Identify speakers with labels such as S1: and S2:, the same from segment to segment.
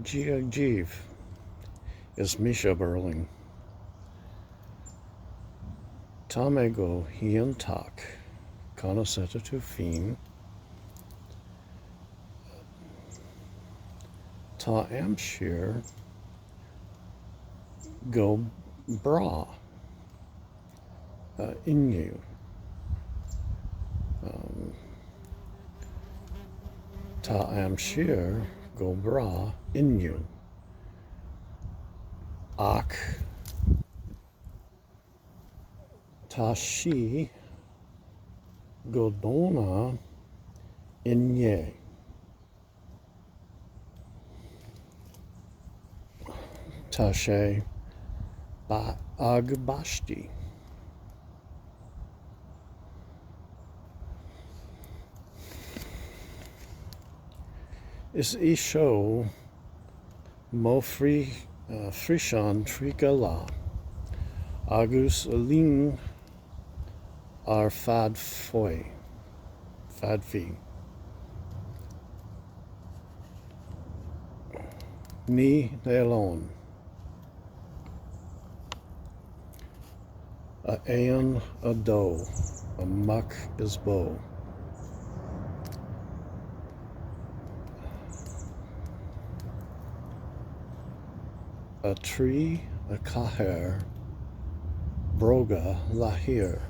S1: Dia daoibh, is mise Burling. Tá mé go hiontach, conas atá tú féin? Tá aimsir go breá inniu. Tá aimsir go breá inniu. Ach tá sí go dona inné. Tá sé ag báistí. Is í seo mo físeán 30 lá agus linn ar fad faoi. Ní nalone. 1, 2, a muc is bó. 3, 4, bróga leathair.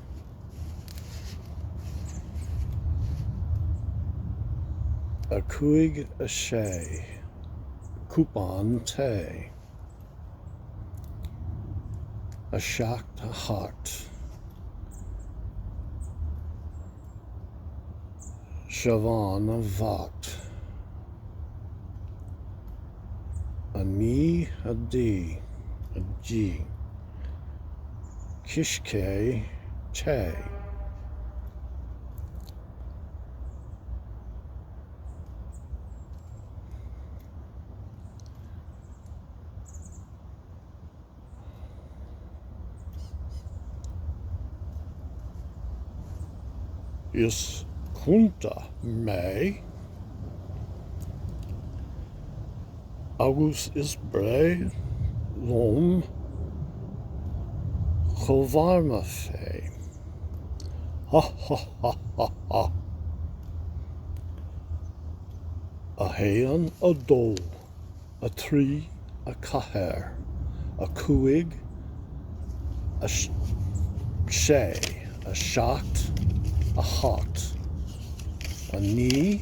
S1: 5, 6, cupán tae. 7, 8, Siobhán bhocht. 9, D, G, Císte tae. Is contae mé agus is breá liom shawarma fé. Ha ha ha ha ha. 1, 2, 3, 4, 5, 6, 7, 8, 9,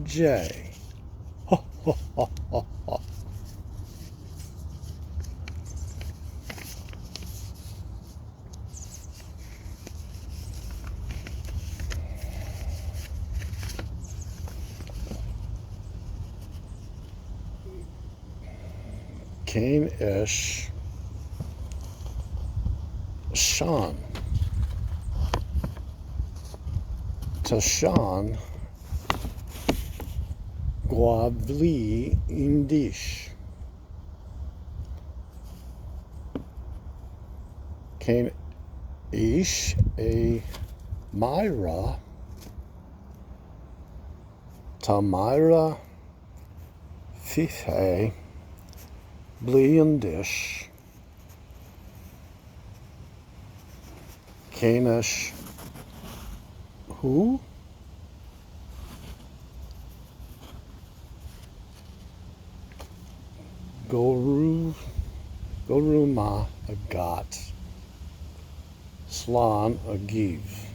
S1: 10. Ha ha ha ha ha. Cén aois Seán? Tá Seán 2 bhliain d'aois. Cén aois é Máire? Tá Máire 20 bliain d'aois. Cén aois thú? Go raibh maith agat. Slán agaibh.